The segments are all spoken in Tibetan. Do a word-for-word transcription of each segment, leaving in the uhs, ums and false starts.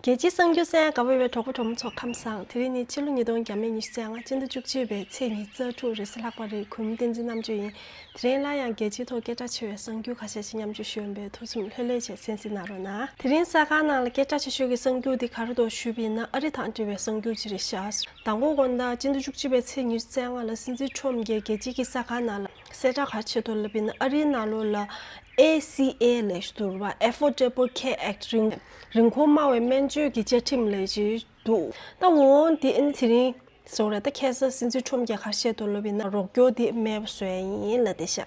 རྒྱལ་སྤྱིའི་གསར་འགྱུར་གསན་གནང་ག་བ་ཡོད་པའི་གྲོགས་པོ་གྲོགས་མོ་ཚོ་ཁམས་བཟང་། དེ་རིང་ནི་ཕྱི་ལོ་ཉིས་སྟོང་བརྒྱ་མེད་ཉི་ཤུ་རྩ་ལྔ་སྤྱི་ཟླ་བཅུ་གཅིག་པའི་ཚེས་ཉི་ཤུ་རྩ་དྲུག་རེས་གཟའ་ལྷག་པ་རེད། གུས་མོ་བསྟན་འཛིན་རྣམ་དཔྱོད་ཡིན། དེ་རིང་སླར་ཡང་རྒྱལ་སྤྱིའི་ཐོག་སྐད་གྲགས་ཆེ་བའི་གསར་འགྱུར་ཁ་ཤས་ཤིག་མཉམ་སྤྱོད་ཞུ་ཡོང་པས། ཐུགས་སེམས་ལྷོད་ལྷོད་བྱས་གསན་གཟིགས་གནང་རོགས་གནང་། དེ་རིང་གསར་ཁང་ནང་ལ་སྐད་གྲགས་ཆེ་ཤོས་ཀྱི་གསར་འགྱུར་འདི་ག་རེ་འདུག་ཞུས་པ་ཡིན་ན། ཨ་རི་དང་འབྲེལ་བའི་གསར་འགྱུར་ཅིག་རེད་ཤག། མདང་དགོང་དགོང་དག་སྤྱི་ཟླ་བཅུ་གཅིག་པའི་ཚེས་ཉི་ཤུ་རྩ་ལྔ་ལ་སྲིད་འཛིན་ཁྲོམ་གྱིས་རྒྱལ་སྤྱིའི་གསར་ཁང་ནང་ལ་གསལ་བསྒྲགས་ག་རེ་བྱས་འདུག་ལབ་པ་ཡིན་ན། ཨ་རིའི་ནང་ལོགས་ལ་ཨེ་སི་ཨེ་ལབ་ཞིག་འདུག་རེད་པ། Affordable Care Act། རིན་རིན་གོང་དམའ་བའི་སྨན་བཅོས་ཀྱི་བཅའ་ཁྲིམས་ལབ་ཞིག་འདུག། ད་འོ་འདི་ཨ་ནི་དེ་རིང་བཟོ་རེད། ད་ཁ་སང་སྲིད་འཛིན་ཁྲོམ་གྱིས་ག་རེ་བཤད་འདུག་ལབ་པ་ཡིན་ན། རོགས་སྐྱོར་འདི་མེད་པ་བཟོ་ཡ་ཡིན་ལབ་བསྡད་ཤག།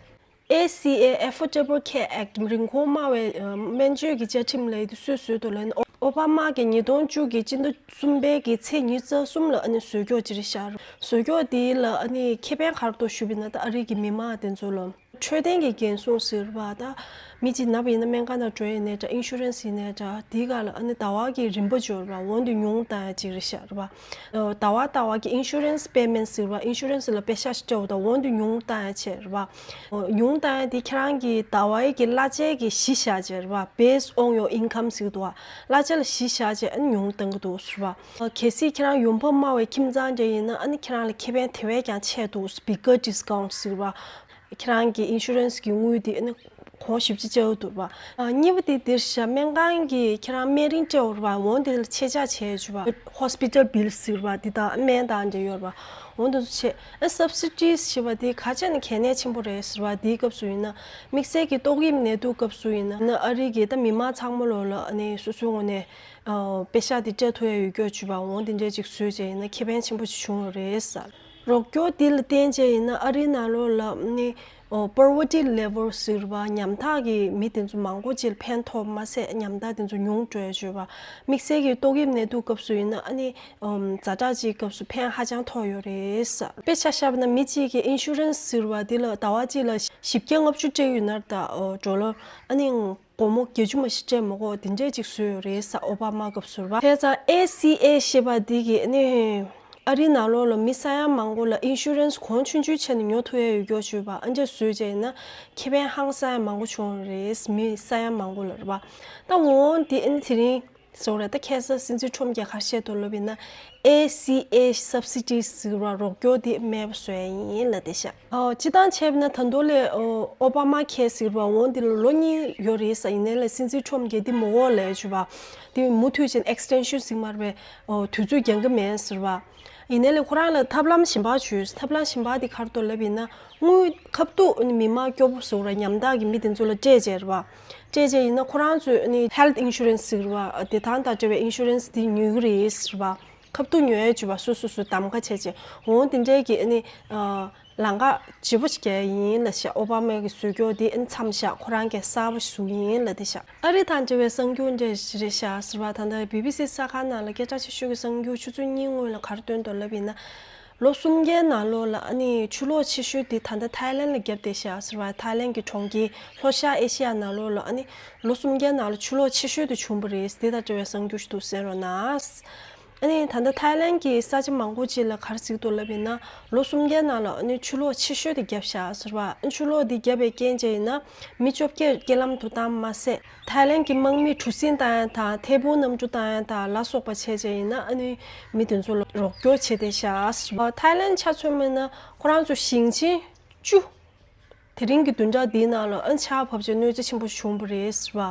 ཨེ་སི་ཨེ། Affordable Care Act། རིན་གོང་དམའ་བའི་ཨ་སྨན་བཅོས་ཀྱི་བཅའ་ཁྲིམས་ལབ་ཡ་དེ་སུས་བཟོས་འདུག་ལབ་ན། ཨོ་པ་མ་གིས་ཉིས་སྟོང་བཅུ་གི་སྤྱི་ཟླ་གསུམ་པའི་གི་ཚེས་ཉི་ཤུ་རྩ་གསུམ་ལ་ཨ་ནི་བཟོ་བཅོས་ཅིག་རེད་ཤག། བཟོ་བཅོས་དེ་ལ་ཨ་ནི་ཁེ་ཕན་ག་རེ་འདུག་ཞུས་པ་ཡིན་ན། ད་ཨ་རི་གི་མི་མང་དེ་ཚོ་ལ། འཕྲོད་བསྟེན་གྱི་འགན་སྲུང་ཟེར་བ། ད་མི་གཅིག་ན་བ་ཡིན་ན་སྨན་ཁང་ནང་འགྲོ་ཡ་ཡིན་ནའི་འདྲ། ཨིན་ཤུ་རན་སི་ཡིན་ནའི་འདྲ། དེའི་སྒང་ལ་ཨ་ནི་ཟླ་བ་གི་རིན་པ་འབྱོར་བ་འོ་འདི་ཉུང་བཏང་ཡ་ཅིག་རེད་ཤག་རེད་པ། ཨ་ཟླ་བ་ཟླ་བ་གི་ཨིན་ཤུ་རན་སི་པེ་མེན་ཊི་ཟེར་བ། ཨིན་ཤུ་རན་སི་ལ་པེ་ཤག་ཅིག་སྤྲད་འོ་ད་འོ་འདི་ཉུང་བཏང་ཡ་བྱས་རེད་པ། ཨ་ཉུང་བཏང་ཡ་དེ་ཁྱེད་རང་གི་ཟླ་བ་གི་གླ་ཆ་གི་གཞི་བཞག་བྱས་རེད་པ། Based on your income ཟེར་གི་འདུག་པ། གླ་ཆ་ལ་གཞི་བཞག་བྱས་ཨ་ནི་ཉུང་བཏང་གི་འདུག་ཟེར་བ། ཨ་གལ་སྲིད་ཁྱེད་རང་ཡོང་འབབ་དམའ་བའི་ཁྱིམ་ཚང་འདྲ་ཡིན་ན་ཨ་ནི་ཁྱེད་རང་ལ་ཁེ་ཕན་དེ་བས་ཀྱང་ཆེ་འདུག། Bigger discount ཟེར་བ། ཁྱེད་རང་གི་ཨིན་ཤུ་རན་སི་གི་དངུལ་དེ་ཨ་ནི་གོང་ཞེ་པོ་ཅིག་བཅག་འདུག་པ། ཨ་གཉིས་པ་དེ་འདིར་བཞག། སྨན་ཁང་གིས་ཁྱེད་རང་སྨན་རིན་སྤྲད་འོ་རེད་པ། འོ་འདི་ལ་ཆད་ཆག་བྱས་ཡོད་པ། Hospital bill ཟེར་བ་འདི་དང་སྨན་དང་འབྲེལ་ཡོད་རེད་པ། འོ་འདི་ཚོ་ཆད། ཨ་subsidies ཞེས་པ་དེ་ག་རེ་བྱས་ན་གལ་གནད་ཆེན་པོ་རེད་ཟེར་བ། དེའི་སྐབས་སུ་ཡིན་ན་དམིགས་བསལ་གྱི་ཏོག་དབྱིབས་ནད་དུག་སྐབས་སུ་ཡིན་ན་ཨ་རི་གི་ད་མི་མང་ཚང་མ་ལོགས་ལ་ཨ་ནི་སོ་སོའི་ངོས་ནས་ཨ་པེ་ཤག་དེ་སྤྲད་ཐུབ་ཡ་ཡོད་རྒྱུ་བྱས་པ། འོ་འདི་འདྲས་ཅིག་བཟོས་བྱས་ཡིན་ན་ཁེ་ཕན་ཆེན་པོ་ཞིག་བྱུང་བ་རེད་ཟེར། རོགས་སྐྱོར་འདི་ལ་བརྟེན་བྱས་ཡིན་ན་ཨ་རིའི་ནང་ལོགས་ལ་ནི་ཨོ་poverty level ཟེར་བ། ཉམ་ཐག་གི་མི་དེ་ཚོ་མང་པོ་ཅིག་ལ་ཕན་ཐོགས་མ་ཟད་ཉམ་ཐག་དེ་ཚོ་ཉུང་འགྲོ་ཡ་བྱས་པ། དམིགས་བསལ་གྱི་ཏོག་དབྱིབས་ནད་དུག་སྐབས་སུ་ཡིན་ན་ཨ་ནི་ཨམ་ཛ་དྲག་ཅིག་སྐབས་སུ་ཕན་ཧ་ཅང་ཐོགས་ཡོད་རེད་ཟེར། དཔེ་ཆ་བཞག་པ་ན་མི་གཅིག་གིས་ཨིན་ཤུ་རན་སི་ཟེར་བ་འདི་ལ་ཟླ་བ་གཅིག་ལ་བཞི་བརྒྱ་ལྔ་བཅུ་སྤྲད་ཡོད་ན་ད་ཨོ་ཌོ་ལར་ཨ་ནི་སྒོར་མོ་བརྒྱད་ཅུ་མ་ཞིག་སྤྲད་མ་དགོས། དེ་འདྲས་ཅིག་བཟོས་ཡོད་རེད་ཟེར། ཨོ་བྷ་མ་སྐབས་སུ་རེད་པ། བྱས་ཙང་ཨེ་སི་ཨེ་ཞེས་པ་འདི་གིས་ནི་ཨ་རིའི་ནང་ལོགས་ལ་མི་ས་ཡ་མང་པོ་ལ་ཨིན་ཤུ་རན་སི་གོང་ཆུང་ཆུང་བྱས་ནས་ཉོ་ཐུབ་ཡ་ཡོད་རྒྱུ་བྱས་པ། ཨ་འདྲས་བཟོས་བྱས་ན་ཁེ་ཕན་ཧང་སང་ཡ་མང་པོ་བྱུང་རེད། མི་ས་ཡ་མང་པོ་ལ་རེད་པ། ད་འོ་འདི་ཨ་ནི་དེ་རིང་བཟོ་རེད། ད་ཁ་སང་སྲིད་འཛིན་ཁྲོམ་གྱིས་ག་རེ་བཤད་འདུག་ལབ་ཡིན་ན། ཨེ་སི་ཨེ་subsidies ཟེར་བ་རོགས་སྐྱོར་འདི་མེད་པ་བཟོ་ཡ་ཡིན་ལབ་བསྡད་ཤག། ཨོ་སྤྱིར་བཏང་བྱས་པ་ན་ད་དུང་ལས་ཨོ་ཨོ་བྷ་མ་ཁེར་ཟེར་བ་འོ་འདི་ལ་ལོ་གཉིས་ཡོད་རེད་ཟེར། ཡིན་ནའི་ལས་སྲིད་འཛིན་ཁྲོམ་གྱིས་འདི་མི་དགོས་ལབ་བྱས་པ། འདི་མུ་མཐུད་བྱས་ནས་extension ཟེར་མ་རེད་པས། ཨོ་དུས་ཚོད་འགྱངས་ཀྱི་མེད་ཟེར་བ། ཡིན་ནའི་ལས་ཁོ་རང་ལ་ཐབས་ལམ་གཞན་པ་བྱོས། ཐབས་ལམ་གཞན་པ་འདི་ག་རེ་འདུག་ལབ་ཡིན་ན། དངུལ་ཁབ་ཏུ་མི་མང་སྐྱོ་པོ་བཟོ་ར་ཉམ་ཐག་གི་མི་དེ་ཚོ་ལ་སྤྲད་བྱས་རེད་པ། སྤྲད་བྱས་ཡིན་ན་ཁོ་རང་ཚོས་ནི་health insurance ཟེར་བ་བདེ་ཐང་དང་འབྲེལ་བའི་insurance དེ་ཉོ་གི་རེད་ཟེར་བ། ཁབ་ཏུ་ཉོ་ཡས་བྱས་པ་སོ་སོ་སོ་གདམ་ག་བྱས་བྱས་འོང་དེ་འདྲའི་གི་ནི་ལམ་ཁ་ལྗིད་པོ་ཞིག་རྒྱག་ཡིན་ལབ་ཤག། ཨོ་བྷ་མ་གི་བཟོ་བཅོས་དེ་མཚམས་བཞག། ཁོ་རང་གིས་གསར་པ་བཟོ་ཡིན་ལབ་བསྡད་ཤག། ཨ་རི་དང་འབྲེལ་བའི་གསར་འགྱུར་འདྲ་ཞིག་རེད་ཤག་ཟེར་བ། ད་ལྟ་བི་བི་སི་གསར་ཁང་ནང་ལ་སྐད་གྲགས་ཆེ་ཤོས་ཀྱི་གསར་འགྱུར་ཆུ་ཚོད་གཉིས་སྔོན་ལ་ག་རེ་བཏོན་འདུག་ལབ་ཡིན་ན། ལོ་གསུམ་བརྒྱའི་ནང་ལོགས་ལ་ཨ་ནི་ཆུ་ལོག་ཆེ་ཤོས་དེ་ད་ལྟ་ཐའི་ལན་ལ་བརྒྱབ་བསྡད་ཤག་ཟེར་བ། ཐའི་ལན་གྱི་གྲོང་ཁྱེར་ལྷོ་ཤར་ཨེ་ཤི་ཡ་ནང་ལོགས་ལ་ཨ་ནི་ལོ་གསུམ་བརྒྱའི་ནང་ལ་ཆུ་ལོག་ཆེ་ཤོས་དེ་བྱུང་བ་རེད། དེ་དང་འབྲེལ་བའི་གསར་འགྱུར་ཞིག་འདུག་གསན་རོགས་གནང་། ཨ་ནི་ད་ལྟ་ཐའི་ལན་གྱི་ས་ཆ་མང་པོ་ཅིག་ལ་ག་རེ་གཟིགས་འདུག་ལབ་ཡིན་ན། ལོ་གསུམ་བརྒྱའི་ནང་ལ་ཨ་ནི་ཆུ་ལོག་ཆེ་ཤོས་དེ་བརྒྱབ་ཤག་ཟེར་བ། ཨ་ཆུ་ལོག་དེ་བརྒྱབ་པའི་རྐྱེན་བྱས་ཡིན་ན་མི་བཅོ་བརྒྱད་རྐྱེན་ལམ་དུ་བཏང་མ་ཟད། ཐའི་ལན་གྱི་དམག་མིས་གྲུ་གཟིངས་བཏང་ཡ་དང་ཐད་འཕུར་གནམ་གྲུ་བཏང་ཡ་དང་ལ་སོགས་པ་བྱས་བྱས་ཡིན་ན་ཨ་ནི་མི་དེ་ཚོ་ལ་རོགས་སྐྱོར་བྱས་བསྡད་ཤག་ཟེར་བ། ཐའི་ལན་ཆ་མཚོན་པ་ཡིན་ན་ཁོ་རང་ཚོ་ཞིང་ཆེན་བཅུ། དེ་རིང་གི་བདུན་ཕྲག་འདིའི་ནང་ལ་ཨ་ཆར་བབས་བྱས་གནོད་འཚེ་ཆེན་པོ་བྱུང་བ་རེད་ཟེར་བ།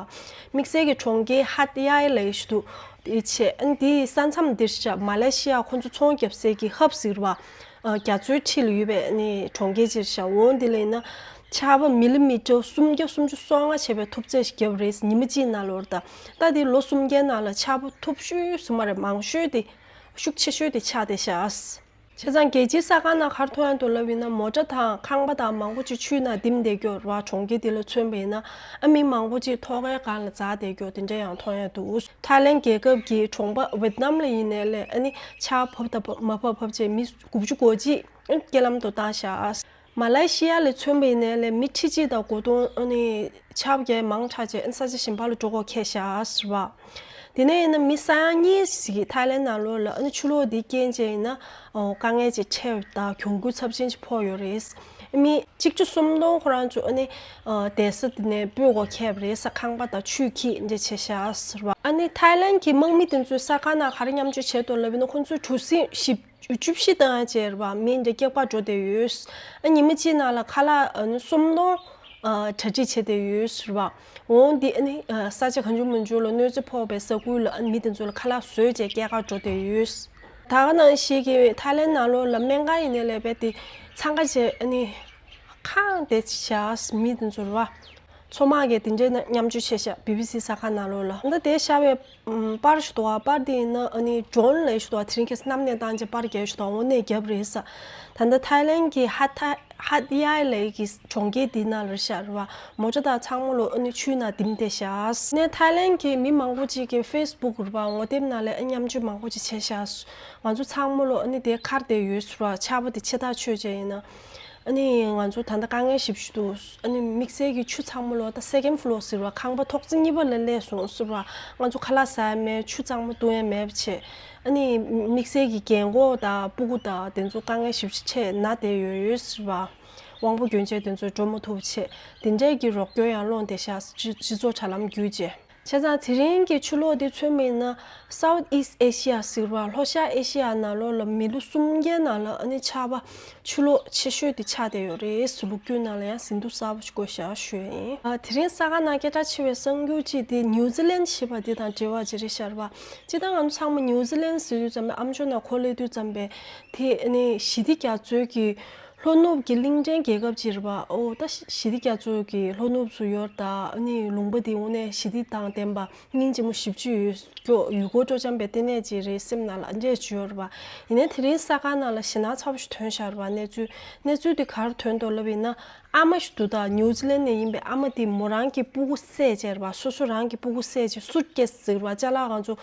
དམིགས་བསལ་གྱི་གྲོང་ཁྱེར་ཧཱ་ཏི་ཡཱ་ལབ་ཡས་ཞིག་འདུག། དེ་བྱས་ཨ་འདིའི་ས་མཚམས་འདིར་བཞག་མ་ལེ་ཤི་ཡ་ཁོ་ཚོ་ཚོང་རྒྱག་སའི་གི་ཧབ་ཟེར་བ། ཨ་རྒྱ་མཚོའི་འཁྲིས་ལ་ཡོད་པའི་ཨ་ནི་གྲོང་ཁྱེར་ཅིག་རེད་ཤག། འོ་འདི་ལ་ཡིན་ན་ཆར་པ་མི་ལི་མི་ཊར་སུམ་བརྒྱ་སུམ་ཅུ་སོ་ལྔ་བྱས་པའི་ཐུབ་ཚད་ཞིག་བརྒྱབ་པ་རེད། ཉི་མ་གཅིག་ནང་ལོགས་ལ། ད་ད་དེ་ལོ་གསུམ་བརྒྱའི་ནང་ལ་ཆར་པ་ཐུབ་ཤོས་ཟེར་མ་རེད། མང་ཤོས་དེ་ཤུགས་ཆེ་ཤོས་དེ་ཆགས་བསྡད་ཤག། བྱས་ཙང་རྒྱལ་སྤྱིའི་གསར་ཁང་ནང་ག་རེ་མཐོང་ཡ་འདུག་ལབ་ཡིན་ན། མོ་ཊ་དང་ཁང་པ་དང་མང་པོ་ཅིག་ཆུའི་ནང་ལྡིང་བསྡད་ཀྱི་ཡོད་རེད་བ། གྲོང་ཁྱེར་དེ་ལ་མཚོན་པ་ཡིན་ན་ཨ་མི་མང་པོ་ཅིག་ཐོག་ཁའི་སྒང་ལ་འཛེགས་བསྡད་ཀྱི་ཡོད། དེ་འདྲ་ཡང་མཐོང་ཡ་འདུག། ཐའི་ལན་རྒྱལ་ཁབ་ཀྱི་གྲོང་པ་ཝེད་ནམ་ལ་ཡིན་ནའི་ལས་ཨ་ནི་ཆར་བབས་དང་མ་བབས་བབས་བྱས་མི་དགུ་བཅུ་གོ་གཅིག་རྐྱེན་ལམ་དུ་བཏང་ཤག། མ་ལེ་ཤི་ཡ་ལ་མཚོན་པ་ཡིན་ནའི་ལས་མི་ཁྲི་གཅིག་དང་གོ་བདུན་ཨ་ནི་ཆར་པ་རྒྱག་མང་དྲགས་བྱས་ཨ་ནི་ས་ཆ་གཞན་པ་ལ་འགྲོ་དགོས་ཁེལ་ཤག་ཟེར་བ། དེ་ནས་ཡིན་ན་མི་ས་ཡ་གཉིས་ཤིག་ཐའི་ལན་ནང་ལོགས་ལ་ཨ་ནི་ཆུ་ལོག་འདིའི་རྐྱེན་བྱས་ཡིན་ན་ཨོ་དཀའ་ངལ་ཅིག་འཕྲད་དང་གྱོང་གུད་ཚབས་ཆེན་ཅིག་ཕོག་ཡོད་རེད། མི་གཅིག་བཅུ་སུམ་སྟོང་ཁོ་རང་ཚོ་ཨ་ནི་ཨ་གདན་ས་དེ་ནས་སྤོས་གོས་ཁྱེར་བ་རེད་ས། ཁང་པ་དང་ཆུས་ཁྱེར་འདྲ་བྱས་ཤག་ཟེར་བ། ཨ་ནི་ཐའི་ལན་གྱི་དམག་མི་དེ་ཚོས་ས་ཁང་ནང་ག་རེ་མཉམ་སྤྱོད་བྱས་འདུག་ལབ་ཡིན་ན། ཁོང་ཚོས་གྲུ་གཟིངས་བཞི་བཅུ་བཞི་བཏང་ཡ་བྱས་རེད་བ། མི་འདྲ་སྐྱེལ་པ་འགྲོ་བསྡད་ཡོད། ཨ་ཉི་མ་གཅིག་ནང་ལ་ཁ་ལག་ཨ་ནི་སུམ་སྟོང་ཨ་གྲ་སྒྲིག་བྱས་བསྡད་ཡོད་ཟེར་བ། འོང་འདི་ཨ་ནི་ཨ་ས་ཆ་གང་བྱུང་མང་བྱུང་ལ་གནོད་འཚེ་ཕོག་པའི་ས་ཁུལ་ལ་ཨ་ནི་མི་དེ་ཚོ་ལ་ཁ་ལག་བཟོས་བྱས་སྐྱེལ་གར་འགྲོ་བསྡད་ཡོད། ད་ག་ནང་བཞིན་གྱི་ཐའི་ལན་ནང་ལོགས་ལ་སྨན་ཁང་ཡིན་ནའི་ལས་པས་དེ་འཚང་ཁ་བྱས། ཨ་ནི་ཁེངས་བསྡད་ཤག་མི་དེ་ཚོ་རེད་བ། མཚོ་དམག་གིས་དེ་འདྲའི་མཉམ་སྤྱོད་བྱས་ཤག་བི་བི་སི་ས་ཁང་ནང་ལོགས་ལ། ད་དེ་ཤར་བའི་ཨམ་པར་ཞིག་འདུག་བ། པར་དེ་ཡིན་ན་ཨ་ནི་ཌོན་ལབ་ཞིག་འདུག་བ། དེ་རིང་ཁ་སང་གནམ་ནས་བཏང་བྱས་པར་རྒྱག་ཞིག་འདུག་བ། འོ་ནས་བརྒྱབ་རེད་ས། ད་ལྟ་ཐའི་ལན་གྱི་ཧ་ཐ་ཧ་ཏི་ཡའི་ལའི་གི་གྲོང་ཁྱེར་དེ་ནང་ལ་ཤར་བ། མོ་ཊ་དང་ཚང་མ་ལོ་ཨ་ནི་ཆུའི་ནང་ལྡིང་བསྡད་ཤག་ཟེར་ནས། ཐའི་ལན་གྱི་མི་མང་པོ་ཅིག་གིས་ཕེ་སི་བུག་རེད་བ། ངོ་དེབ་ནང་ལ་ཨ་མཉམ་སྤྱོད་མང་པོ་ཅིག་བྱས་ཤག་ཟེར། ང་ཚོ་ཚང་མ་ལོ་ཨ་ནི་དེ་ཁར་བསྡད་ཡོད་ཟེར་བ། ཆར་པ་དེ་ཆེ་ཐག་ཆོད་བྱས་ཡིན་ན། ཨ་ནི་ང་ཚོ་ད་ལྟ་དཀའ་ངལ་ཞེ་པོ་ཅིག་འདུག་ཨ་ནི་དམིགས་བསལ་གྱི་ཆུ་ཚང་མ་ལོ་ད་སེ་ཀེན་ཌི་ཕི་ལོར་ཟེར་བ། ཁང་པ་ཐོག་བརྩེགས་གཉིས་པ་ལ་སླེབས་སོང་ཟེར་བ། ང་ཚོ་ཁ་ལག་ཟ་ཡ་མེད། ཆུ་གཙང་མ་བཏུང་ཡ་མེད་པ་བྱས། ཨ་ནི་དམིགས་བསལ་གྱི་རྒན་གོག་དང་སྤུ་གུ་དང་དེ་ཚོ་དཀའ་ངལ་ཞེ་པོ་ཅིག་འཕྲད་ན་བསྡད་ཡོད་ཡོད་ཟེར་བ། དབང་པོ་སྐྱོན་ཅན་དེ་ཚོ་འགྲོ་མ་ཐུབ་པ་བྱས། དེ་འདྲས་ཀྱི་རོགས་སྐྱོར་ཡང་སློང་བསྡད་ཤག་སྤྱི་སྤྱི་ཚོགས་དྲ་ལམ་བརྒྱུད་བྱས། བྱས་ཙང་དེ་རིང་གི་ཆུ་ལོག་འདི་མཚོན་པ་ཡིན་ན། South East Asia ཟེར་བ། ལྷོ་ཤར་ཨེ་ཤི་ཡ་ནང་ལོགས་ལ་མི་ལོ་སུམ་བརྒྱའི་ནང་ལ་ཨ་ནི་ཆར་པ་ཆུ་ལོག་ཆེ་ཤོས་དེ་ཆགས་བསྡད་ཡོད་རེད་ཟེར། ལོ་རྒྱུས་ནང་ལ་ཡང་ཟིན་ཐོ་གསར་པ་ཞིག་བཀོད་བཞག་ཞུ་ཡ་ཡིན། ཨ་དེ་རིང་གསར་ཁང་ནང་སྐད་གྲགས་ཆེ་བའི་གསར་འགྱུར་གཅིག་དེ་ནིའུ་ཛི་ལན་ཞེས་པ་འདི་དང་འབྲེལ་བ་ཅིག་རེད་ཤག་རེད་བ། སྤྱིར་བཏང་ང་ཚོ་ཚང་མ་ནིའུ་ཛི་ལན་ཟེར་དུས་ཙམ་པ། ཨ་མཆོག་ནང་འཁོད་སླེབས་དུས་ཙམ་པ་དེ་ཨ་ནི་ཞི་བདེ་རྒྱ་མཚོའི་གི་ལྷོ་ནུབ་ཀྱི་གླིང་ཕྲན་རྒྱལ་ཁབ་ཅིག་རེད་པ། ཨོ་ད་ཞི་བདེ་རྒྱ་མཚོ་གི་ལྷོ་ནུབ་སུ་ཡོད་ད། ཨ་ནི་ལུང་པ་འདི་དངོས་གནས་ཞི་བདེ་དང་ལྡན་པ། སྙིང་རྗེ་མོ་ཞེ་པོ་ཅིག་ཡོད། ཡུལ་སྐོར་སྤྲོ་འཆམ་པའི་ལྟེ་གནས་ཅིག་རེད་སེམས་ནང་ལ་འདྲ་ཅིག་ཡོད་རེད་པ། ཡིན་ནའི་དེ་རིང་གསར་ཁང་ནང་ལ་ཞེད་སྣང་ཚ་པོ་ཞིག་ཐོན་བཞག་རེད་པ། གནས་ཚུལ་གནས་ཚུལ་དེ་ག་རེ་ཐོན་འདུག་ལབ་ཡིན་ན། ཨ་མ་ཞིག་འདུག་ད། ནིའུ་ཛི་ལན་ནས་ཡིན་པའི་ཨ་མ་དེ་མོ་རང་གི་སྤུ་གུ་བསད་བྱས་རེད་པ། སོ་སོ་རང་གི་སྤུ་གུ་བསད་བྱས། སུཊ་ཀེ་སི་ཟེར་བ། ཅ་ལག་ང་ཚོ་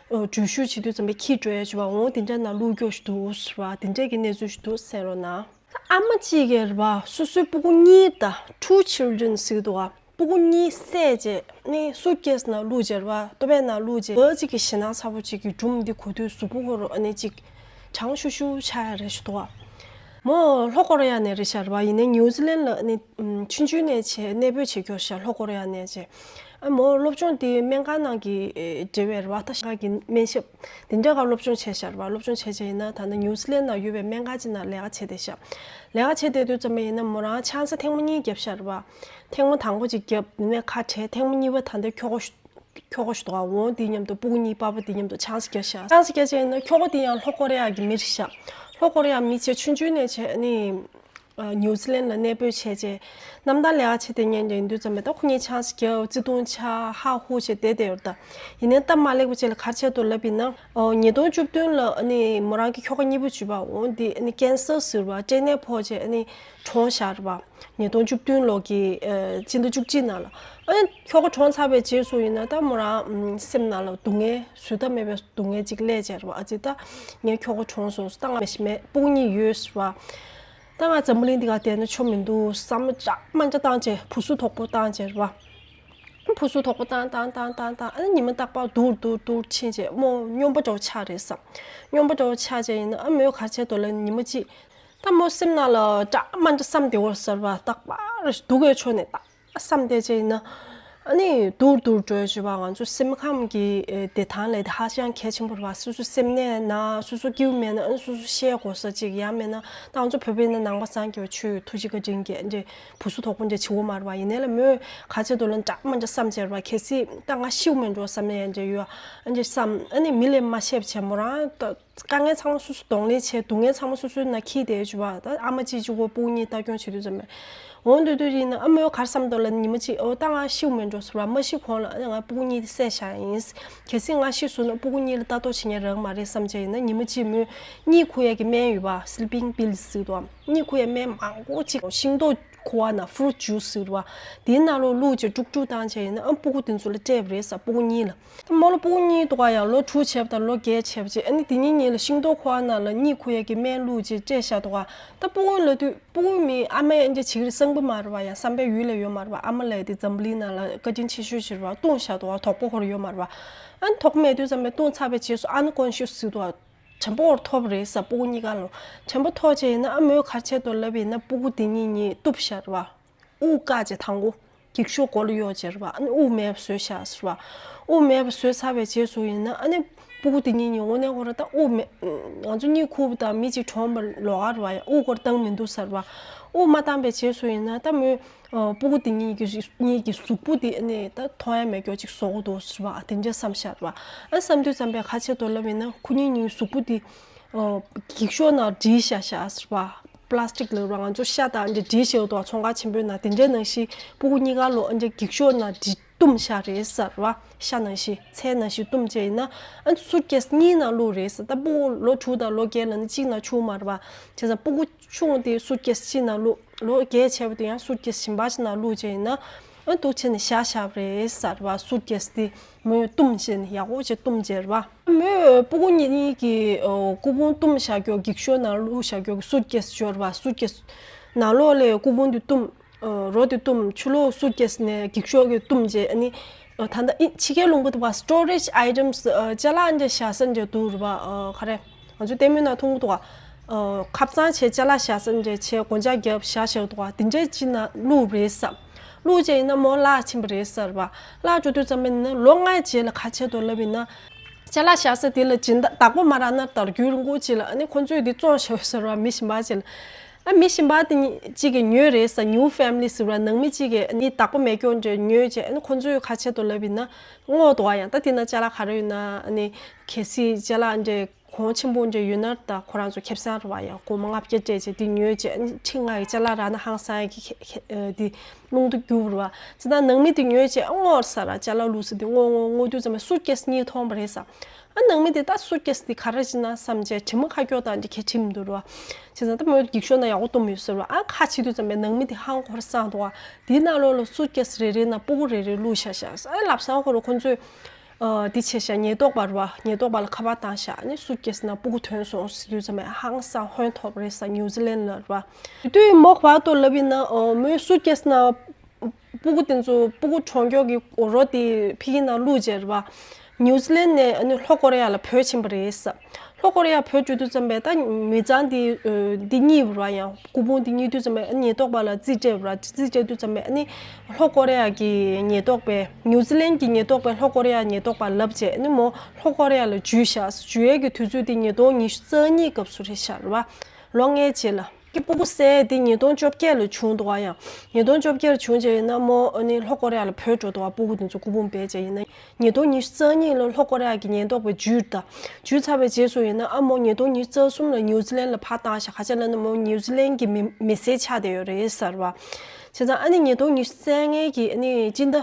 འགྲུལ་བཞུད་བྱེད་དུས་ཙམ་པའི་འཁྱེར་འགྲོ་ཡ་ཅིག་པ། འོང་དེ་འདྲ་ནང་བླུགས་རྒྱུ་ཞིག་འདུག་ཟེར་བ། དེ་འདྲ་གི་གནས་ཚུལ་ཞིག་འདུག་གསན་རོགས་གནང་། ཨ་མ་གཅིག་གིས་རེད་པ། སོ་སོའི་སྤུ་གུ་གཉིས་དང་། two children ཟེར་གྱི་འདུག་ག་སྤུ་གུ་གཉིས་བསད་བྱས་ནི་སུཊ་ཀེ་སི་ནང་བླུགས་བྱས་རེད་པ། ལྟོ་ཕད་ནང་བླུགས་བྱས། ཨ་ཅིག་གི་ཞེད་སྣང་ཚ་པོ་ཅིག་གི་སྒྲུང་འདི་གོ་དུས་གཟུགས་པོ་ཁོ་རང་ཨ་ནི་ཅིག་གྲང་ཤུར་ཤུར་ཆགས་ཡ་རེད་ཞུ་འདུག་ག་མོ་ལྷོ་ཀོ་རི་ཡ་ནས་རེད་ཤག་རེད་པ། ཡིན་ནའི་ནིའུ་ཛི་ལན་ལ་ཨ་ནི་ཆུང་ཆུང་ནས་བྱས་གནས་སྤོས་བྱེད་རྒྱུ་ཤག་ལྷོ་ཀོ་རི་ཡ་ནས་བྱས། ཨ་མོ་སློབ་སྦྱོང་དེ་སྨན་ཁང་ནང་གི་ཨེ་འབྲེལ་བའི་རེད་པ། ད་ཤ་ཁ་གི་སྨན་ཞབས་དེ་འདྲ་ག་སློབ་སྦྱོང་བྱས་ཤག་རེད་པ། སློབ་སྦྱོང་བྱས་བྱས་ཡིན་ན་ད་ནི་ནིའུ་ཛི་ལན་ནང་ཡོད་པའི་སྨན་ཁང་ཅིག་ནང་ལས་ཀ་བྱས་བསྡད་ཤག་ལས་ཀ་བྱས་བསྡད་དུས་ཙམ་པ་ཡིན་ན་མོ་རང་ཆང་ས་ཐེངས་མ་གཉིས་བརྒྱབ་ཤག་རེད་པ། ཐེངས་མ་དང་པོ་ཅིག་བརྒྱབ། དེ་ནས་ཁ་བྲལ། ཐེངས་མ་གཉིས་པ་ད་ལྟ་ཁྱོ་ག་ཁྱོ་ག་ཞིག་འདུག་ག་འོང་དེ་མཉམ་དུ་སྤུ་གུ་གཉིས་པ་ཕ་དེ་མཉམ་དུ་ཆང་ས་བརྒྱབ་ཤག་ཆང་ས་བརྒྱབ་བྱས་ཡིན་ན་ཁྱོ་ག་དེ་ཡང་ལྷོ་ཀོ་རི་ཡ་གི་མི་རེད་ཤག་ལྷོ་ཀོ་རི་ཡ་མི་བྱས། ཆུང་ཆུང་ནས་བྱས་ཨ་ནི། ཨ་ནིའུ་ཛི་ལན་ལ་གནས་སྤོས་བྱས་རྗེས། གནམ་ཐང་ལས་ཀ་བྱེད་བསྡད་མཁན་ཡིན་དུས་ཙམ་པ་ད་ཁོ་གཉིས་ཆང་ས་བརྒྱབ། བརྩེ་དུང་ཆགས། ཧ་ཧུ་བྱས་བསྡད་བསྡད་ཡོད་རེད་ད། ཡིན་ནའི་སྟབས་མ་ལེགས་པ་ཅིག་ལ་ག་རེ་བྱས་འདུག་ལབ་ཡིན་ན། ཨོ་ཉིས་སྟོང་བཅུ་བདུན་ལ་ཨ་ནི་མོ་རང་གི་ཁྱོ་ག་གཉིས་པ་བྱས་པ། འོ་འདི་ཨ་ནི་ཀན་སར་ཟེར་བ། སྐྲན་ནད་ཕོག་བྱས་ཨ་ནི་གྲོངས་བཞག་རེད་པ། ཉིས་སྟོང་བཅུ་བདུན་ལོ་གི་ཨ་སྤྱི་ཟླ་བཅུ་གཅིག་ནང་ལ། ཨ་ནི་ཁྱོ་ག་གྲོངས་ཚར་བའི་རྗེས་སུ་ཡིན་ན་ད་མོ་རང་ཨམ་སེམས་ནང་ལ་སྡུག་བསྔལ་བཟོད་ཐབས་མེད་པའི་སྡུག་བསྔལ་ཅིག་སླེབས་བྱས་རེད་པ། ཨ་ཙི་ད་ངའི་ཁྱོ་ག་གྲོངས་སོང་ཟེར། ད་ང་མེ་ཤི་མེད། སྤུ་གུ་གཉིས་ཡོད་ཟེར་བ། ད་ང་འཛམ་བུ་གླིང་འདི་ག་བསྡད་ན་ཆོ་མི་འདུག་བསམ་བློ་འདྲ་མ་འདྲ་བཏང་བྱས། བུ་སུ་དོག་པོ་བཏང་བྱས་རེད་པ། བུ་སུ་དོག་པོ་བཏང་བཏང་བཏང་བཏང་བཏང་། ཨ་ནི་ཉི་མ་རྟག་པར་སྡུག་སྡུག་སྡུག་ཕྱིན་བྱས་མོ་སྨྱོན་པ་འདྲ་པོ་ཆགས་རེད་བསམ། སྨྱོན་པ་འདྲ་པོ་ཆགས་བྱས་ཡིན་ན་ཨ་མོས་ག་རེ་བྱས་འདུག་ལབ་ན། ཉི་མ་གཅིག་ད་མོ་སེམས་ནང་ལ་འདྲ་མ་འདྲ་བསམ་བསྡད་ཡོད་ཟེར་བ། རྟག་པར་སྡུག་གི་ཕྱོགས་ནས་ད་བསམ་བསྡད་བྱས་ཡིན་ན། ཨ་ནི་སྡུག་སྡུག་འགྲོ་བྱས་པ། ང་ཚོ་སེམས་ཁམས་ཀྱི་ཨེ་བདེ་ཐང་ལབ་དེ་ཧ་ཅང་གལ་ཆེན་པོ་རེད་པ། སོ་སོ་སེམས་ནད་ན་སོ་སོ་སྐྱིད་པོ་མེད་ན། ཨ་ནི་སོ་སོ་བཤད་དགོས་ས་ཅིག་ཡང་མེད་ན། ད་ང་ཚོ་བོད་པའི་ནང་ནང་པ་སངས་རྒྱས་པ་ཆོས་ཐུགས་རྗེ་བཀའ་དྲིན་གྱིས་འདི་བུ་སུ་དོག་པོ་འདྲ་བྱེད་དགོས་མ་རེད་པ། ཡིན་ནའི་ལ་མོས་ག་རེ་བྱས་འདུག་ལབ་ན་འདྲ་མ་འདྲ་བསམ་བྱས་རེད་པ། གལ་སྲིད་ད་ང་ཤི་དགོས་མེད་འགྲོ་བསམ་ཡས་འདྲ་ཡོད་ཨ་འདྲ་བསམ། ཨ་ནི་མི་ལ་མ་བཤད་བྱས་མོ་རང་ད། དཀའ་ངལ་ཚང་མ་སོ་སོས་གདོང་ལེན་བྱས། སྡུག་བསྔལ་ཚང་མ་སོ་སོའི་ནང་འཁྱེར་བསྡད་བྱས་པ། ད་ཨ་མ་གཅིག་གཅིག་པོ་སྤུ་གུ་གཉིས་ལྟ་སྐྱོང་བྱེད་དུས་ཙམ་པ། འོ་འདུག་དུས་ཡིན་ན་ཨ་མོས་ག་རེ་བསམ་འདུག་ལབ་ན། ཉི་མ་གཅིག་ཨོ་ད་ང་ཤི་དགོས་མེད་འགྲོ་ཟེར་བ། མ་ཤི་གོང་ལ་ཨ་ནི་ང་སྤུ་གུ་གཉིས་དེ་བསད་བཞག་ཡིན། གལ་སྲིད་ང་ཤི་སོང་ན་སྤུ་གུ་གཉིས་ལ་ལྟ་རྟོག་བྱེད་མཁན་རག་མ་རེད་བསམ་བྱས་ཡིན་ན། ཉི་མ་གཅིག་མོས་གཉིད་ཁུག་ཡས་ཀྱི་སྨན་ཡོད་པ། སི་ལི་པིང་པིལ་ཟེར་འདུག་ག་གཉིད་ཁུག་ཡས་སྨན་མང་པོ་ཅིག་ཤིང་ཏོག་ཁུ་བ་ནང་ཕུ་རུ་ཊི་ཇུས་ཟེར་བ། དེའི་ནང་ལོགས་བླུགས་བྱས་དཀྲུག་དཀྲུག་བཏང་བྱས་ཡིན་ན་ཨ་སྤུ་གུ་དེ་ཚོ་ལ་སྤྲད་པ་རེད་ས། སྤུ་གུ་གཉིས་ལ། མོ་ལ་སྤུ་གུ་གཉིས་འདུག་ག་ཡང་ལོ་དྲུག་བྱས་པ་དང་ལོ་བརྒྱད་བྱས་པ་བྱས། ཨ་ནི་དེ་གཉིས་གཉིས་ལ་ཤིང་ཏོག་ཁུ་བ་ནང་ལ་གཉིད་ཁུག་ཡས་ཀྱི་སྨན་བླུགས་བྱས་སྤྲད་བཞག་འདུག་ག་ད་སྤུ་གུ་ལབ་དུས་སྤུ་གུ་མི་ཨ་མའི་ཨ་ཅག་བྱེད་ཀྱི་རེད། སེམས་པ་མ་རེད་པ། ཡང་བསམ་པའི་ཡུལ་ལ་ཡོད་མ་རེད་པ། ཨ་མ་ལབ་ཡས་དེ་འཛམ་བུ་གླིང་ནང་ལ་བཀའ་དྲིན་ཆེ་ཤོས་ཤིག་རེད་པ། བཏུང་བཞག་འདུག་ག་དོགས་པ་ཁོ་རང་ཡོད་མ་རེད་པ། ཨ་ནི་དོགས་པ་མེད་དུས་ཙམ་པ་བཏུང་ཚར་བའི་རྗེས་སུ་ཨན་ཀོན་ཤི་ཡས་ཟེར་འདུག་ག་དྲན་པ་འོར་ཐོབ་རེད་ས། སྤུ་གུ་གཉིས་ཀ་ལོ་དྲན་པ་ཐོབ་བྱས་ཡིན་ན། ཨ་མོས་ག་རེ་བྱས་འདུག་ལབ་ཡིན་ན། སྤུ་གུ་དེ་གཉིས་གཉིས་གཏུབ་ཤར་བ། དབུགས་བཀག་བྱས་དང་པོ་འགྱིག་ཤོག་མགོ་ལ་གཡོག་བྱས་རེད་བ། ཨ་ནི་དབུགས་མེད་པ་བཟོས་བཞག་ཟེར་བ། དབུགས་མེད་པ་བཟོས་ཚར་བའི་རྗེས་སུ་ཡིན་ན། ཨ་ནི་སྤུ་གུ་དེ་གཉིས་གཉིས་དངོས་གནས་ཁོ་རང་ད་དབུགས་མེད། ང་ཚོ་གཉིད་ཁུག་པ་དང་མི་གཅིག་གྲོངས་པ་ལོགས་ཀ་རེད་བ། ཡང་དབུགས་ཁོ་རང་བཏང་མི་འདུག་ཟེར་བ། དབུགས་མ་བཏང་པའི་རྗེས་སུ་ཡིན་ན་ད་མོས་ཨ་སྤུ་གུ་དེ་གཉིས་ཀྱི་གཉིས་ཀྱི་གཟུགས་པོ་དེ་ཨ་ནི་ད་མཐོང་ཡ་མེད་མཁན་ཅིག་བཟོ་གི་འདུག་ཟེར་བ། དེ་འདྲ་བསམ་ཤར་བ། ཨ་བསམ་དུས་ཙམ་པས་ག་རེ་བྱས་འདུག་ལབ་ཡིན་ན། ཁོ་གཉིས་གཉིས་གཟུགས་པོ་དེ་ཨ་འགྱིག་ཤོག་ནང་བསྒྲིལ་བཞག་བཞག་ཟེར་བ། པ་ལ་སི་ཊིག་ལབ་ར། ང་ཚོ་ཤ་དང་འདྲ་བསྒྲིལ་བཞག་འདུག་བ། ཚོང་ཁང་ཆེན་པོའི་ནང་། དེ་འདྲའི་ནང་བཞིན་སྤུ་གུ་གཉིས་ཀ་ལོ་ཨ་འདྲ་འགྱིག་ཤོག་ནང་བསྒྲིལ་བཏུམས་བཞག་རེད་ཟེར་བ། ཤ་ནང་བཞིན་ཚལ་ནང་བཞིན་བཏུམས་བྱས་ཡིན་ན། ཨ་སུཊ་ཀེ་སི་གཉིས་ནང་བླུགས་རེད་ཟེར། ད་སྤུ་གུ་ལོ་དྲུག་དང་ལོ་བརྒྱད་ལ་ནི་གཅིག་ནང་བཅུག་མ་རེད་བ། བྱས་ཙང་སྤུ་གུ་ཆུང་དེ་སུཊ་ཀེ་སི་གཅིག་ནང་བླུགས། ལོ་བརྒྱད་བྱས་པ་དེ་ཡང་སུཊ་ཀེ་སི་གཞན་པ་ཞིག་ནང་བླུགས་བྱས་ཡིན་ན། ཨ་འདུག་བྱས་ནས་བཞག་བཞག་པ་རེད་ཟེར་བ། སུཊ་ཀེ་སི་དེ་མོས་བཏུམས་བྱས་ནས། ཡག་པོ་བྱས་བཏུམས་བྱས་རེད་བ། མོས་སྤུ་གུ་གཉིས་ཀྱི་ཨོ་སྐུ་ཕུང་བཏུམས་བཞག་རྒྱུ། འགྱིག་ཤོག་ནང་བླུགས་བཞག་རྒྱུ་གི་སུཊ་ཀེ་སི་ཡོད་རེད་བ། སུཊ་ཀེ་སི་ནང་ལོགས་ལ་སྐུ་ཕུང་དེ་བཏུམས། ཨ་རོ་དེ་བཏུམས། ཕྱི་ལོགས་སུཊ་ཀེ་སི་ནས་འགྱིག་ཤོག་གིས་བཏུམས་བྱས། ཨ་ནི་ཨ་ད་ལྟ་ཨི་ཕྱི་རྒྱལ་ལུང་པ་དུ་བ་སི་ཊོ་རེ་ཇི་ཨའི་ཊེམ་སི། ཨ་ཅ་ལག་འདྲ་བཞག་ས་འདྲ་འདུག་རེད་བ། ཨ་ག་རེ། ང་ཚོ་ལྟད་མོའི་ནང་མཐོང་གི་འདུག་ག་ཨ་ཁ་བཙང་བྱས་ཅ་ལག་བཞག་ས་འདྲ་བྱས། སྒོ་ལྕགས་བརྒྱབ་བཞག་བཞག་འདུག་ག་དེ་འདྲའི་ཅིག་ནང་བླུགས་རེད་ཟེར། བླུགས་བྱས་ཡིན་ན་མོ་བརླག་ཕྱིན་པ་རེད་ཟེར་བ། བརླག་འགྲོ་དུས་ཙམ་པ་ཡིན་ན་ལོ་ལྔའི་རྗེས་ལ་ག་རེ་བྱས་འདུག་ལབ་ཡིན་ན། ཅ་ལག་བཞག་ས་དེ་ལ་སྦྱིན་བདག་བདག་པོ་མ་རག་ན་ད་རྒྱུན་རིང་པོ་ཅིག་ལ། ཨ་ནི་ཁོ་ཚོས་དེ་བཙོང་བཞག་ཟེར་བ། མི་གཞན་པ་ཅིག་ལ། ཨ་མི་གཞན་པ་དེ་གཅིག་གིས་ཉོས་རེད་ཟེར། ནིའུ་ཕེ་མི་ལི་ཟེར་བ། ནང་མི་གཅིག་གིས་ཨ་ནི་བདག་པོ་མེད་མཁན་འདྲ་ཉོས་བྱས། ཨ་ནི་ཁོ་ཚོས་ག་རེ་བྱས་འདུག་ལབ་ཡིན་ན། བསྔོགས་འདུག་ག་ཡང་ད་དེ་ན་ཅ་ལག་ག་རེ་ཡོད་ན། ཨ་ནི་གལ་སྲིད་ཅ་ལག་འདྲ་གོང་ཆེན་པོ་འདྲ་ཡོད་ན། ད་ཁོ་རང་ཚོ་ཁེ་བཟང་རེད་བ། ཡང་སྒོར་མོ་ལྔ་བརྒྱ་སྤྲད་བྱས་དེ་ཉོས་བྱས། ཨ་ནི་ཁྲི་ལྔ་ཡི་ཅ་ལག་རག་ན་ཧང་སང་ཡ་གི་ཁེ་ཁེ་ཨ་དེ་རླུང་རྟ་རྒྱུག་རེད་བ། ཙི་ད་ནང་མི་དེ་ཉོས་བྱས། ཨ་བསྔོགས་ཟེར་ར། ཅ་ལག་བླུགས་ས་དེ་བསྔོགས་བསྔོགས་བསྔོགས་དུས་ཙམ་པ་སུཊ་ཀེ་སི་གཉིས་མཐོང་བ་རེད་ཟེར། ཨ་ནང་མི་དེ་ད་སུཊ་ཀེ་སི་དེ་ག་རེ་བྱེད་ན་བསམ་བྱས། དྲི་མ་ཁ་སྐྱོག་དང་འདི་གས་ཁྲིམས་འདུག་ར། བྱས་ཙང་ད་མོས་འགྱིག་ཤོག་ནང་ཡག་པོ་བཏུམས་ཡོད་ཟེར་བ། ཨ་ཁ་ཕྱེ་དུས་ཙམ་པའི་ནང་མི་དེ་ཧང་ཁོ་ར་སངས་འདུག་ག་དེའི་ནང་ལོགས་ལ་སུཊ་ཀེ་སི་རེ་རེ་ནང་སྤུ་གུ་རེ་རེ་བླུགས་བཞག་བཞག་ཟེར། ཨ་ལབ་སང་ཁོ་ར་ཁོ་ཚོས་ཨ་འདི་བྱས་བཞག་ཉེན་རྟོག་པ་རེད་བ། ཉེན་རྟོག་པ་ལ་ཁ་པར་བཏང་བཞག་ཨ་ནི་སུཊ་ཀེ་སི་ནང་སྤུ་གུ་ཐོན་སོང་ཟེར་དུས་ཙམ་པའི་ཧང་སང་ཧོན་ཐོབ་རེད་ཟེར། ནིའུ་ཛི་ལན་ལ་རེད་བ། དེ་དུས་མོ་བར་དུ་ལབ་ཡིན་ན། ཨ་མོས་སུཊ་ཀེ་སི་ནང་སྤུ་གུ་དེ་ཚོ་སྤུ་གུ་གྲོངས་མཁན་གྱི་རོ་དེ་ཕ་གི་ནང་བླུགས་བྱས་རེད་བ། ནིའུ་ཛི་ལན་ནས་ཨ་ནི་ལྷོ་ཀོ་རི་ཡ་ལ་བྲོས་ཕྱིན་པ་རེད་ཟེར། ལྷོ་ཀོ་རི་ཡ་བྲོས་འགྲོ་དུས་ཙམ་པས་ད་མི་ཚང་དེ་ཨ་འདི་རྙེད་པ་རེད་བ། ཡང་སྐུ་ཕུང་དེ་རྙེད་དུས་ཙམ་པས་ཨ་ནི་ཉེན་རྟོག་པ་ལ་རྩིས་སྤྲད་པ་རེད་བ། རྩིས་སྤྲད་དུས་ཙམ་པས་ཨ་ནི་ལྷོ་ཀོ་རི་ཡ་གི་ཉེན་རྟོག་པས། ནིའུ་ཛི་ལན་གྱི་ཉེན་རྟོག་པས་ལྷོ་ཀོ་རི་ཡ་ཉེན་རྟོག་པ་ལབ་བྱས། ཨ་ནི་མོ་ལྷོ་ཀོ་རི་ཡ་ལ་འཇུས་བཞག་འཇུ་ཡས་ཀྱི་དུས་ཚོད་དེ་ཉིས་སྟོང་ཉི་ཤུ་རྩ་གཉིས་སྐབས་སུ་རེད་བཞག་རེད་བ། ལོ་ལྔའི་རྗེས་ལ། ཀྱི་སྤུ་གུ་བསད་དེ་ཉིས་སྟོང་བཅོ་བརྒྱད་ལ་བྱུང་འདུག་ག་ཡང་ཉིས་སྟོང་བཅོ་བརྒྱད་ལ་བྱུང་རྗེས་ཡིན་ན་མོ་ཨ་ནི་ལྷོ་ཀོ་རི་ཡ་ལ་བྲོས་འགྲོ་འདུག་ག་སྤུ་གུ་དེ་ཚོ་སྐུ་ཕུང་སྦས་བྱས་ཡིན་ན། ཉིས་སྟོང་ཉི་ཤུ་རྩ་གཉིས་ལོ་ལྷོ་ཀོ་རི་ཡ་གི་ཉེན་རྟོག་པས་འཇུས་ད། འཇུས་ཚར་བའི་རྗེས་སུ་ཡིན་ན། ཨ་མོ་ཉིས་སྟོང་ཉི་ཤུ་རྩ་གསུམ་ལ་ནིའུ་ཛི་ལན་ལ་ཕར་བཏང་བཞག་ག་རེ་བྱས་ལབ་ན་མོ་ནིའུ་ཛི་ལན་གྱི་མི་མི་སེར་ཆགས་བསྡད་ཡོད་རེད་ཟེར་བ། བྱས་ཙང་ཨ་ནི་ཉིས་སྟོང་ཉི་ཤུ་རྩ་ལྔའི་གི་ཨ་ནི་སྤྱི་ཟླ་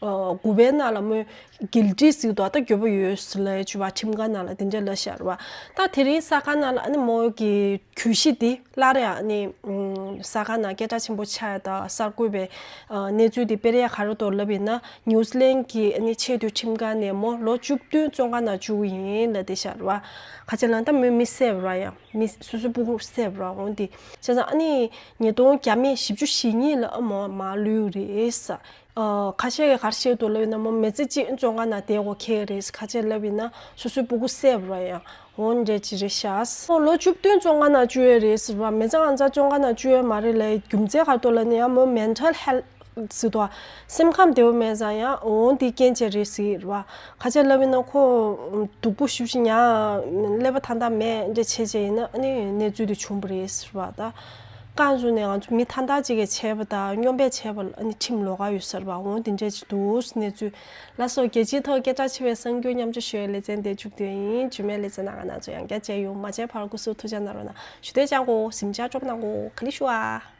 ཨ་དགུ་པའི་ནང་ལ་མོས་གིལ་ཊི་ཟེར་འདུག་ད་འགྱོད་པ་ཡོད་ཟེར་ལབ་ཡས་བྱས་པ་ཁྲིམས་ཁང་ནང་ལ་དེ་འདྲ་ལབ་བཞག་རེད་བ། ད་དེ་རིང་གསར་ཁང་ནང་ལ་ཨ་ནི་མོ་གི་གྱོད་གཞི་དེ་སླར་ཡང་ཨ་ནི་ཨམ་གསར་ཁང་ནང་སྐད་གྲགས་ཆེན་པོ་ཆགས་ཡས་དང་གསར་འགོད་པའི་ཨ་གནས་ཚུལ་དེ་སྤེལ་ཡས་ག་རེ་འདུག་ལབ་ཡིན་ན། ནིའུ་ཛི་ལན་གྱི་ཨ་ནི་ཆེས་མཐོའི་ཁྲིམས་ཁང་ནས་མོ་ལོ་བཅུ་བདུན་བཙོན་ཁང་ནང་བཅུག་གི་ཡིན་ལབ་བསྡད་བཞག་རེད་བ། ག་རེ་བྱས་ལབ་ན་ད་མོས་མི་བསད་པ་རེད་བ། ཡང་མི་སོ་སོའི་སྤུ་གུ་བསད་པ་རེད་བ། འོ་དེ་བྱས་ཙང་ཨ་ནི་ཉིས་སྟོང་བརྒྱ་མེད་བཞི་བཅུ་ཞེ་གཉིས་ལ་ཨ་མོ་མར་ལུས་རེད་ཟེར། ཨ་ཁ་ཤས་ཀྱིས་ག་རེ་བཤད་འདུག་ལབ་ཡིན་ན། མོ་མི་ཚེ་གཅིག་བཙོན་ཁང་ནང་བསྡད་དགོས་ཁེལ་རེད། ག་རེ་བྱས་ལབ་ཡིན་ན་སོ་སོའི་སྤུ་གུ་བསད་པ་རེད་ཡ། འོ་འདྲ་ཅིག་རེད་ཤག་འོ་ལོ་བཅུ་བདུན་བཙོན་ཁང་ནང་བཅུག་ཡོད་རེད་ཟེར་བ། མི་ཚང་ང་ཚང་བཙོན་ཁང་ནང་བཅུག་ཡོད་མ་རེད་ལབ་རྒྱུ་མཚན་ག་རེ་འདུག་ལབ་ན། ཡང་མོ་མེན་ཊལ་ཧེལ་ཐི་ཟེར་འདུག་བ། སེམས་ཁམས་བདེ་པོ་མེད་ཙང་ཡང་འོ་འདི་རྐྱེན་བྱས་རེད་ཟེར་བ། ག་རེ་བྱས་ལབ་ཡིན་ན་ཁོ་སྡུག་པོ་ཞེ་པོ་ཅིག་མྱངས། ཀླད་པ་ཐང་ཐང་མེད་འདྲ་བྱས་བྱས་ཡིན་ན་ཨ་ནི་གནས་ཚུལ་དེ་བྱུང་བ་རེད་ཟེར་བ། ད། རྐང་བཙུགས་ནས་ང་ཚོ་མི་ཐང་ཐང་ཅིག་གིས་བྱས་པ་དང་སྨྱོན་པས་བྱས་པ་ལ་ཨ་ནི་ཁྲིམས་ལོགས་ཀ་ཡོད་ཟེར་བ། འོ་དེ་འདྲ་ཅིག་འདུག་གནས་ཚུལ། ལགས་སོ། རྒྱལ་སྤྱིའི་ཐོག་སྐད་གྲགས་ཆེ་བའི་གསར་འགྱུར་མཉམ་སྤྱོད་ཞུ་བའི་ལེ་ཚན་དེ་མཇུག་བསྡུས་ཡིན། རྗེས་མའི་ལེ་ཚན་ནང་ང་རང་ཚོ་ཡང་བསྐྱར་མཇལ་ཡོང་། མ་མཇལ་བར་སྐུ་གཟུགས་ཐུགས་ཅག་གནང་རོགས་གནང་། ཞུ་འདོད་ཅན་གོ་གཟིམ་ཅག་ཅོབ་གནང་གོ་ཀ་ལི་ཤུ་ཨ།